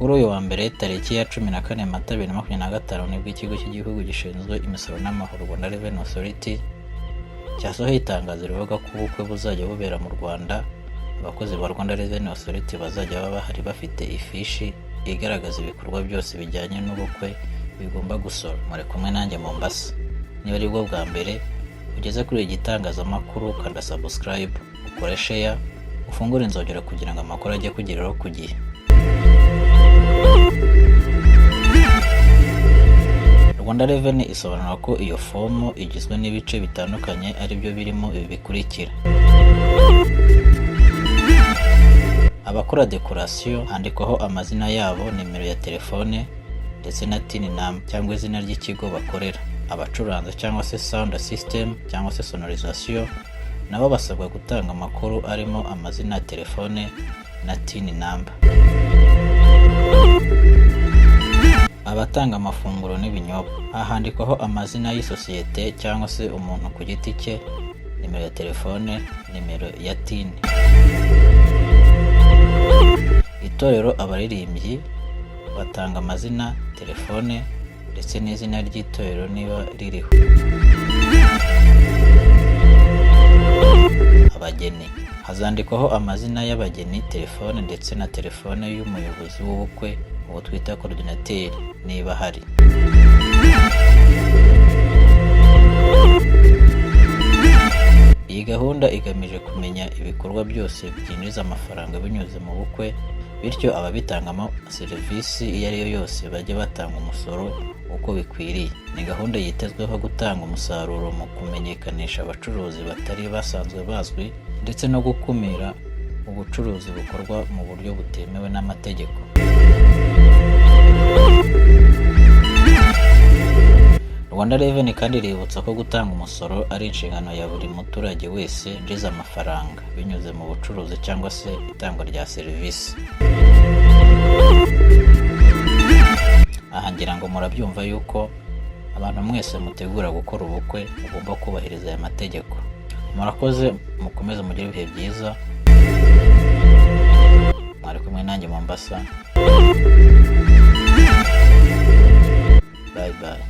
Kuri uyu wa mbere, tariki ya 14 Mata 2025, nibwo Ikigo cy'Igihugu gishinzwe Imisoro n'Amahoro, Rwanda Revenue Authority, cyasohoye itangazo rivuga ko ubukwe buzajya bubera mu Rwanda, abakozi ba Rwanda Revenue Authority bazajya baba bahari bafite ifishi igaragaza ibikorwa byose bijyanye n'ubukwe bigomba gusora. Muri kumwe nanjye Mombasa. Niba ari bwo bwa mbere ugeze kuri iki gitangazamakuru, kanda subscribe, ukore share, ufungure inzogera kugira ngo amakuru ajye akugeraho ku gihe. Rwanda Revenue isobanura ko iyo fomu igizwe n'ibice bitandukanye, aribyo birimo ibi bikurikira: Abakora dekorasiyo handikwaho amazina yabo, nimero ya telefone ndetse na TIN number cyangwa izina ry'ikigo bakorera. Abacuranza cyangwa se sound system cyangwa se sonorisation nabo basabwa gutanga amakuru arimo amazina ya telefone na TIN number. Abatanga amafunguro n'ibinyobwa hahandikwaho amazina y'isosiyete cyangwa se umuntu ku giti cye, nimero ya telefone, nimero ya TIN. Itorero, abaririmbyi batanga amazina, telefone ndetse n'izina ry'itorero niba ririho. Abageni hazandikwaho amazina y'abageni, telefone ndetse na telefone y'umuyobozi w'ubukwe, uwo twita coordinateur, niba ahari. Iyi gahunda igamije kumenya ibikorwa byose byinjiza amafaranga binyuze mu bukwe, bityo ababitangamo serivisi iyo ari yo yose bajye batanga umusoro uko bikwiriye. Ni gahunda yitezweho gutanga umusaruro mu kumenyekanisha abacuruzi batari basanzwe bazwi ndetse no gukumira ubucuruzi bukorwa mu buryo butemewe n'amategeko. Rwanda Revenue kandi iributsa ko gutanga umusoro ari inshingano ya buri muturage wese winjiza amafaranga binyuze mu bucuruzi cyangwa se itangwa rya serivisi. Aha ngira ngo murabyumva yuko abantu mwese mutegura gukora ubukwe mugomba kubahiriza aya mategeko. Murakoze, mukomeze mugire ibihe byiza. Mwari kumwe nanjye Mombasa. Bye bye.